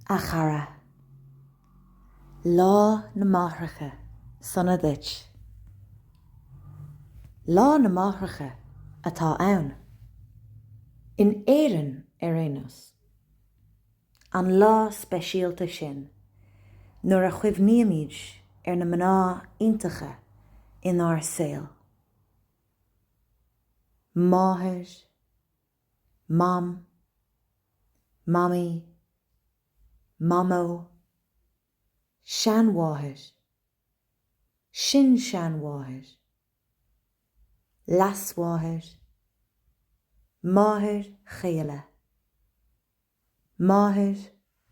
A chara. Lá na Máithreacha sona duit. Lá na Máithreacha atá ann. In Éirinn ar aon nós. An lá speisialta sin nuair a chuimhnímid ar na mná iontacha inár saol. Máthair. Mam, Mamaí, Mamó, seanmháthair, sin-seanmháthair, leasmháthair, máthair chéile, máthair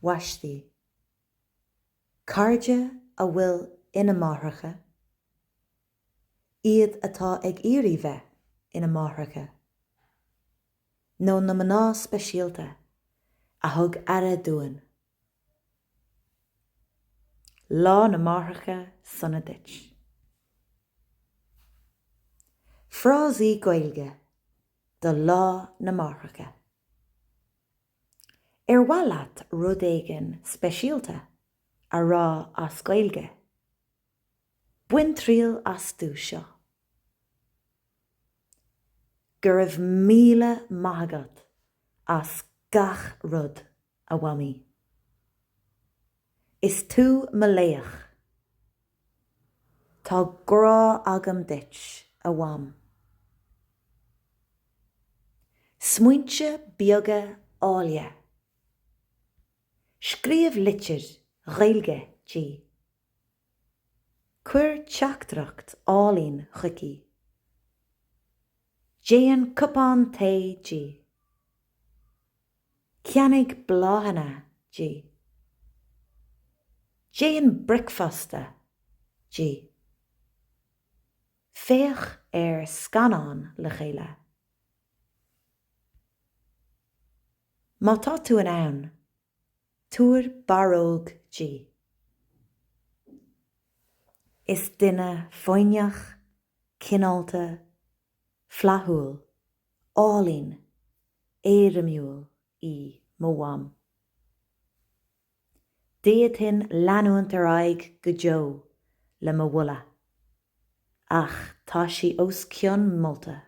bhaistí, cairde a bhfuil ina máithreacha, iad atá ag iarraidh bheith ina máithreacha, nó na mná speisialta a thug aire dúinn. Lá na Máithreacha sona duit. Frásaí Gaeilge do Lá na Máithreacha. Ar mhaith leat rud éigin speisialta a rá as Gaeilge? Bain triail astu seo. Go raibh míle maith agat as gach rud, a Mhamaí. Is tú mo laoch. Tá grá agam duit, a Mham. Smaointe beaga áille. Scríobh litir Ghaeilge di. Cuir teachtaireacht álainn chuici. Déan cupán tae di. Ceannaigh bláthanna di. Déan bricfeasta di. Féach ar scannán le chéile. Má tá tú in ann, tabhair barróg di. Is duine foighneach, cineálta, flaithiúil, álainn, éirimiúil í mo mham. D'fhéadfainn leanúint ar aghaidh go deo le mo mholadh, ach tá sí os cionn molta.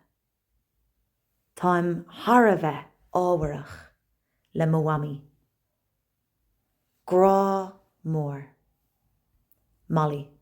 Táim thar a bheith ámharach le mo mhamaí. Grá mór. Molly.